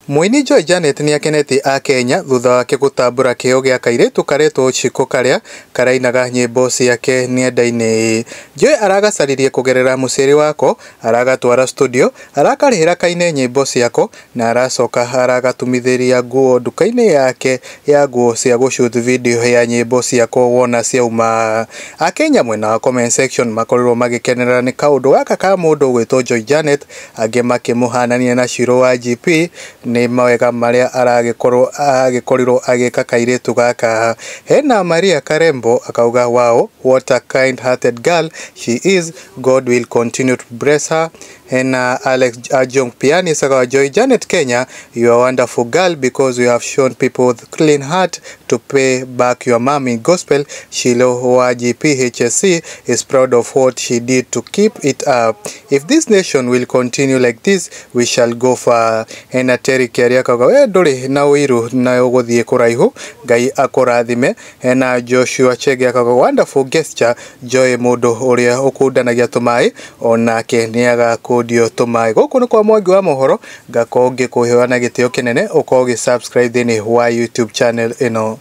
Mũini Joy Janet nĩakenetie akenya thutha wake gũtambũra kĩheo gĩa kairĩtu karetwo Shiko karĩa karainaga nyĩmbo ciake nenda-inĩ. Joy aragacaririe kũgerera mũciari wako, aragatwara studio, arakarĩhĩra kaine nyĩmbo ciako na aracoka aragatumithĩria nguo nduka-inĩ yake ya nguo cia gũ shoot video ya nyĩmbo ciako wona ciauma. Akenya mwena wa comment section makorirwo magĩkenerera nĩ kaũndũ gaka ka mũndũ ũgwĩtwo Joy Janet, angĩ makĩmũhanania na Shiro wa GP nĩ mawega marĩa aragĩkorwo agĩkorirwo agĩka kairĩtu gaka. Hena Maria Karembo akauga, "Wow, what a kind hearted girl she is. God will continue to bless her." Hena Alex Ajong Pianis akauga, "Joy Janet Kenya, you are a wonderful girl because you have shown people with clean heart to pay back your mom in gospel. Shilo wa GPHSC is proud of what she did to keep it up. If this nation will continue like this, we shall go far." Hena Terry Kiaria akauga, "We ndũrĩ na ũiru na ũgũthiĩ kũraihu, Ngai akũrathime." Hena Joshua Chege akauga, "Wonderful gesture Joy, mũndũ ũrĩa ũkundanagia tũmaĩ onake nĩagakundio tũmaĩ." Gũkũ nĩ kwa Mwangi wa mohoro, ngakorwo ngĩkũhoya na gĩtĩo kĩnene ũkorwo ũgĩ subscribe thĩinĩ wa YouTube channel ĩno.